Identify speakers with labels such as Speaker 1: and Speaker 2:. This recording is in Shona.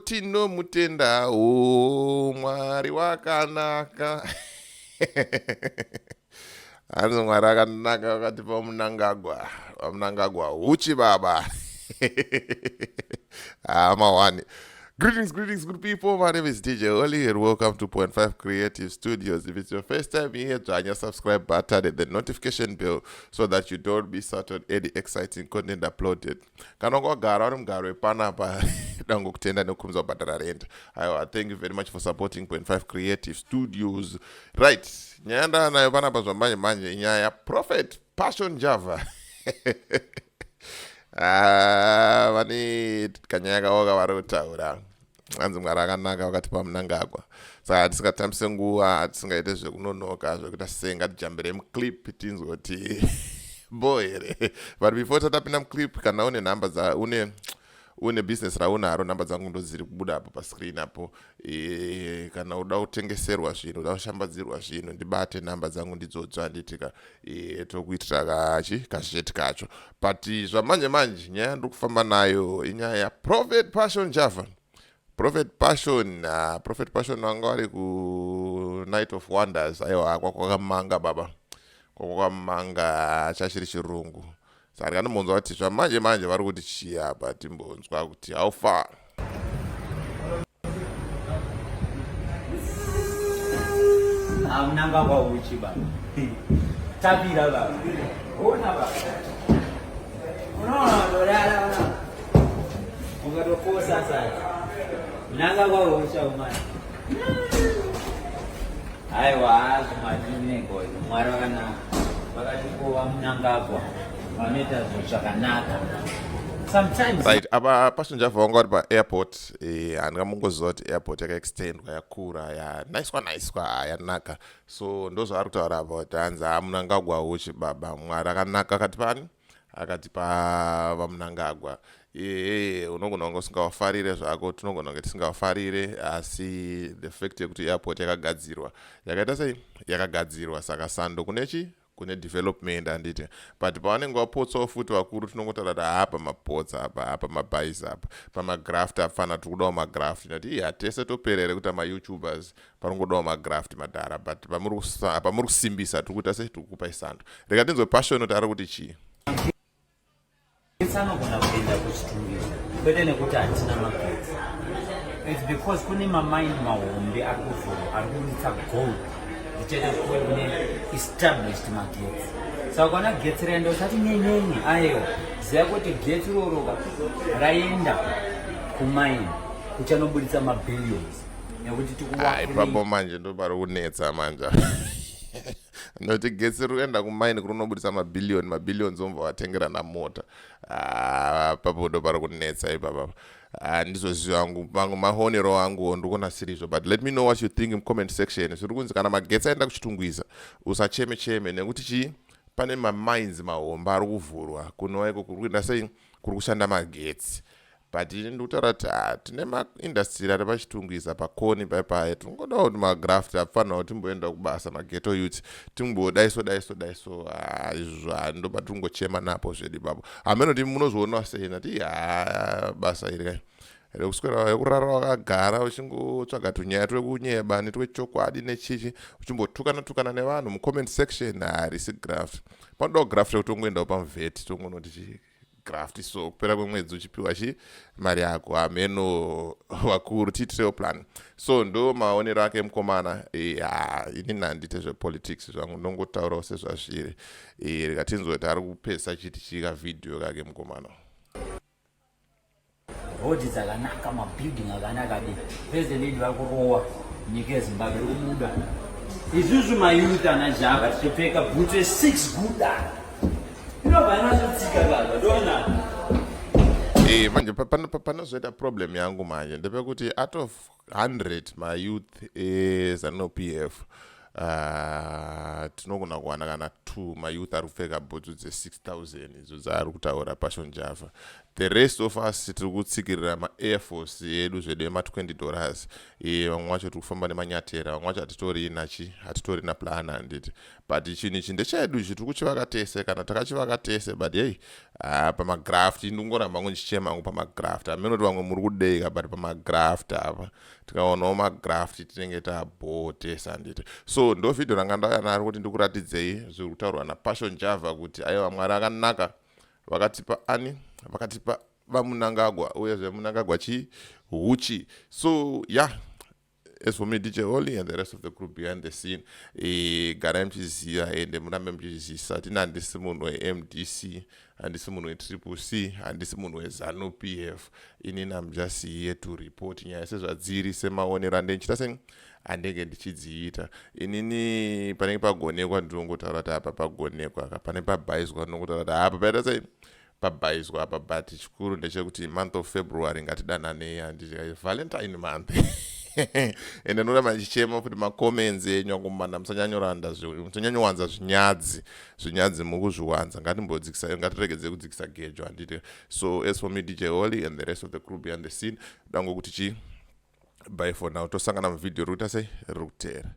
Speaker 1: Tinomutendawo Mwari wakanaka. Hanzi Mwari akanaka vakatipa Mnangagwa. VaMnangagwa huchi baba. Mawani. Greetings, greetings, good people. My name is DJ Oli and welcome to Point 5 Creative Studios. If it's your first time here, join your subscribe button and the notification bell so that you don't miss out on any exciting content uploaded. Kana wagara uri mugaro wepanapa, dangokutenda nekukumza kubhadhara rent. Aiwa, thank you very much for supporting Point 5 Creative Studios. Right, nyaya ndanayo panapa zvamanje manje inyaya yaProphet Passion Java. Ah, vane kanyaya kavo kavari kutaura. Hanzi Mwari akanaka vakatipa Mnangagwa. Saka tisingatambise nguva, tisingaite zvekunonoka, zvekuita sei, ngatijambire muclip tinzwe kuti bo here. But before tatapinda muclip, kana une nhamba dza une business raunaro, nhamba dzangu ndo dziri kubuda apo pascreen apo. Kana uda kutengeserwa zvinhu, uda kushambadzirwa zvinhu, ndibate, nhamba dzangu ndidzodzo, handitika? Tokuitira kachi kazheti kacho. But zvamanje manje, nyaya ndiri kufamba nayo inyaya yaProphet Passion Java. Prophet Passion, Prophet Passion vanga vari kuNight of Wonders. Aiwa, kwakwakamanga baba, kwakwakamanga, chachiri chirungu. Saka ndikanombonzwa kuti zvamanje manje vari kuti chii apa, timbonzwa kuti how far.
Speaker 2: Hamnangagwa huchi baba, tapira baba, ona baba, unoona ndorara, ona ukatokosa sasa. Mnangagwa huchi aumana. Aiwa, zvimadinengozi, Mwari vakanaka, vakatikuva Mnangagwa vanoita zvinhu zvakanaka sometimes.
Speaker 1: Right, apa Passion Java vanga vari paairport. Handingamongoziva kuti airport yakaextendwa, yakura, yanaiswa naiswa, yanaka. So ndozvaari kutaura apa kuti hanzi haMnangagwa huchi baba, Mwari akanaka akati pani akatipa vaMnangagwa. Unogona kunge usingavafarire zvako, tinogona kunge tisingavafarire, asi the fact yekuti airport yakagadzirwa, yakaita sei, yakagadzirwa, saka sando kune chi kune development, handiti? But pavanenge vapotsawo futi vakuru, tinongotaura kuti hapa mapotsa apa, apa mabhais apa, pamagraft apfana, tiri kudawo magraft. Nati iya tese toperere kuita maYouTubers, paringodawo magraft madhara. But pamuri kusimbisa, tiri kuita sei, tiri kukupai sando. Rega tinzwe Passion kuti ari kuti chii.
Speaker 2: Magetsi anogona kuenda kuChitungwiza, kwete nekuti hatina magetsi. It's because kune mamaini mahombe ari kuvhurwa, ari kuburitsa gold, zvichaita kuve kune established magetsi. Saka ukaona getsi raenda, usati nyenyenye. Aiwa, ziva kuti getsi roroka raenda kumaini kuchanoburitsa mabillions nekuti
Speaker 1: Ah, ipapo manje ndo pari kunetsa manje, nokuti getsi riri kuenda kumaini kuri kunobudisa mabhiliyoni, mabhiliyoni omva watengerana mota. Ah, papo ndo pari kunetsa ipapapa. Handizoziva hangu, mamwe maonero anguwo ndikuona sirizvo, but let me know what you think in comment section. Zviri kunzi kana magetsi aenda kuChitungwiza, usacheme cheme, nekuti chii? Pane mamines mahomba ari kuvhurwa kunova iko kuri kuenda sei, kuri kushanda magetsi. But ini ndikutaura kuti tine maindustry ari paChitungwiza, pakoni paipaya, tinongodawo kuti magraft afanira kuti timboenda kubasa, maghetto youth timbodaiso daiso daiso. Izvozvo ndo patingochema napo zvedu ipapo. Hameno kuti munozvionawo sei. Nati ha, basa iri kai rekuswera rekurara wakagara uchingotsvaga tunyaya twekunyeba netwechokwadi nechichi, uchimbotukana tukana nevanhu mucomment section, harisi graft. Panodawo graft rekuti ungoendawo pamuvheti, tongonoti chi graft, so kupera kwemwedzi uchipiwa chi mari yako. Hameno vakuru, tiitirewo plan. So ndo maonero ake mukomana. Inini handite zvepolitics zvangu, ndongotaurawo sezvazviri. Rikatinzwa kuti ari kupesa chiti chika vhidhiyo kake mukomana.
Speaker 2: Rodhi dzakanaka, mabuilding akanaka, di president edu vari kurowa nyika yeZimbabwe iri kubuda. Isusu mayouth ana Java tichipfeka bhutsu ye6 guda, inobva yanazotsika baba dona.
Speaker 1: Manje panozoita problem yangu manje ndepekuti out of 100 mayouth eZANU PF, tinogona kuwana kana 2 mayouth ari kupfeka bhutsu dze6000 idzo dzaari kutaura Passion Java. The rest of us tiri kutsikirira maAir Force edu zvedu ema$20. Vamwe vacho tiri kufamba nemanyatera, vamwe vacho hatitorina chi hatitorina plan, handiti? But chinhu ichi ndechedu ichi, tiri kuchivaka tese kana takachivaka tese. But hey, pamagraft ndingoramba ngo ndichichema hangu pamagraft. Hameno kuti vamwe muri kudeka, but pamagraft apa tikaonawo magraft tinenge tabhoo tese, handiti? So ndo vhidhio ranga ndauya naro kuti ndikuratidzei zviri kutaurwa naPassion Java kuti aiwa, Mwari akanaka, vakatipa ani, vakatipa vaMnangagwa, uyezve Mnangagwa chii, huchi. So yeah, as for me, DJ Holly and the rest of the group behind the scene, garai muchiziva ende murambe muchizivisa tini handisi munhu weMDC, handisi munhu weTriple C, handisi munhu weZANU PF. Inini am just here to report nyaya sezvadziri, semaonero ande ndichiita, se andenge ndichidziita inini. Panenge pagonekwa ndinongotaura kuti apa pagonekwa, pane pabhaizwa ndinongotaura kuti apa paita sei, pabhaizwa apa. But chikuru ndechekuti month of February ngatidananei, handiti? Valentine month. Ende ndoramba ndichichema futi macomments enyu akomana, musanyanyoranda, musanyanyowanza zvinyadzi. Zvinyadzi mukuzviwanza. Ngatimbodzikisa, ngatiregedze kudzikisa gejo, handiti? So as for me, DJ Holly and the rest of the crew behind the scene, dangokuti chi bye for now. Tosangana muvhidhiyo riri kuita sei, riri kuteera.